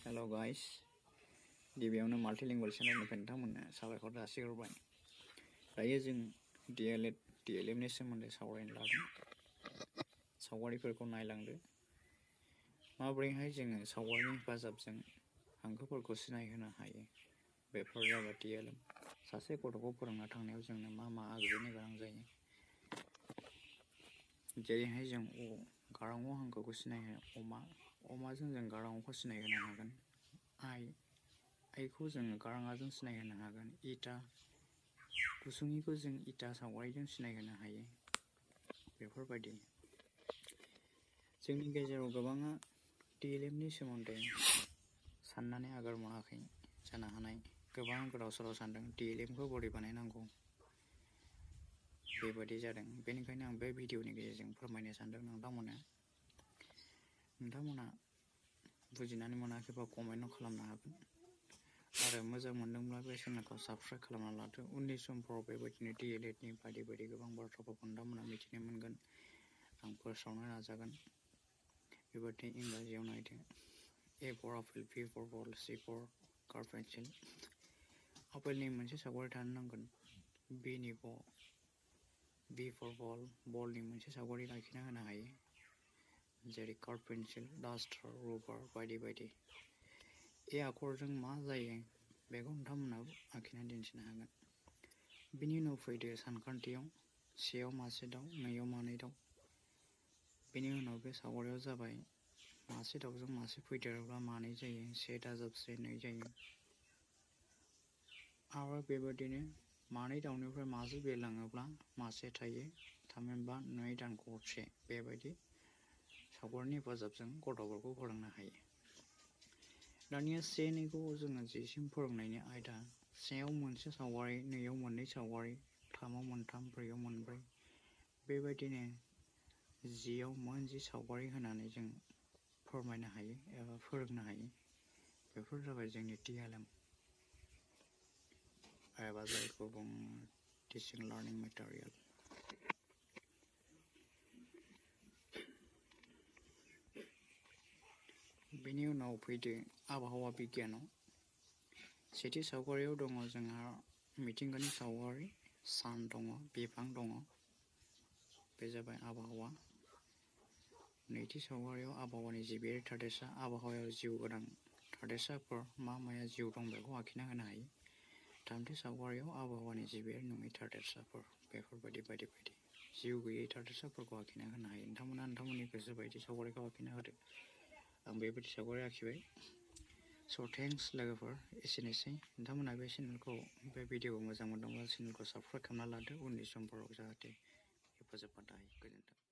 Hello guys, गिबियावनो माल्टिलिंगुअल चेनेलनिफ्राय नोंथांमोननो साबायखर जासिहरबाय। दायो जों D.el.ed TLM नि सोमोन्दै सावरायनो लादों। सावगारिफोरखौ नायलांदो। माबोरैहाय जोङो सावगारिनि हेफाजाबजों हांखोफोरखौ सिनायहोनो हायो। बेफोर जाबाय TLM। सासे गथ'खौ फोरोंनो थांनायाव जोंनो मा आगजुनि गोनां जायो। जेरैहाय जों गारां अ हांखोखौ सिनायहोनो अमाजों जों गारां अखौ सिनायहोनो हागोन। आइखौ जोङो गारां आजों सिनायहोनो हागोन। इटा गुसुंइखौ जों इटा सावगारिजों सिनायहोनो हायो। बेफोरबायदि जोंनि गेजेराव गोबाङा TLM नि सोमोन्दै साननानै आगार मोनाखै जानो हानाय। गोबां गोदाव सोराव सानदों TLM खौ बोरै बानायनांगौ। बेबायदि जादों। बेनिखायनो आं बे भिडिअनि गेजेरजों फोरमायनो सानदों नोंथांमोना बुजिनानै मोनाखैबा कमेन्ट खालामनो हागोन। आरो मोजां मोनदोंब्ला बे चेनेलखौ साबस्क्राइब खालामना लादो। उननि समफोराव बेबायदिनो D.el.ed नि बायदि गोबां बाथ्राफोरखौ नोंथांमोना मिथिनो मोनगोन। आं फोसावनो नाजागोन। बेबायदिनो इंराजियाव नायदो। A for apple, B for ball, C for car pencil। आपेलनि मोनसे सावगारि थानो नांगोन। B नि B for ball, बलनि मोनसे सावगारि लाखिना होनो हायो। जेरै कार पेन्सिल, डास्टार, रबार बायदि। ए आखरजों मा जायो बेखौ नोंथांमोनाबो आखिना दिन्थिनो हागोन। बिनि उनाव फैदो सानखान्थियाव। सेयाव मासे दाउ, नैयाव मानै दाउ। बेनि उनाव बे सावगारियाव जाबाय मासे दाउजों मासे फैदेरोब्ला मानै जायो। से दाजाबसे 2 जायो। आरो बेबायदिनो मानै दाउनिफ्राय मासे बिरलाङोब्ला मासे थायो। थामहिनबा 2 दानख'र 1 बेबायदि सावगारिनि हेफाजाबजों गथ'फोरखौ फोरोंनो हायो। दानिया 1, 2खौ जोङो 10 सिम फोरोंनायनि आयदा। 1आव मोनसे सावगारि, 2आव मोननै सावगारि, 3आव मोनथाम, 4आव मोनब्रै। बेबायदिनो 10आव मोन 10 सावगारि होनानै जों फोरमायनो हायो एबा फोरोंनो हायो। बेफोर जाबाय जोंनि TLM एबा जायखौ बुङो टिचिं लार्निं मेटेरियेल। बेनि उनाव फैदो आबहावा बिगियानाव। सेथि सावगारियाव दङ जोंहा मिथिंगानि सावगारि, सान दङ, बिफां दङ। बे जाबाय आबहावा। नैथि सावगारियाव आबहावानि जिबियारि थादेरसा, आबहावायाव जिउ गोनां थादेरसाफोर माया जिउ दं बेखौ आखिना होनो हायो। थामथि सावगारियाव आबहावानि जिबियारि नङि थादेरसाफोर बेफोरबायदि जिउ गैयै थादेरसाफोरखौ आखिना होनो हायो। नोंथांमोना नोंथांमोननि गोसो बायदि सावगारिखौ आखिना होदो। आं बेबायदि सावगारि आखिबाय। थेंक्स लोगोफोर, एसेनोसै। नोंथांमोना बे भिडिअखौ मोजां मोनदोंब्ला चेनेलखौ साबस्क्राइब खालामना लादो। उननि समफोराव जाहाथे हेफाजाब मोननो हायो। गोजोन्थों।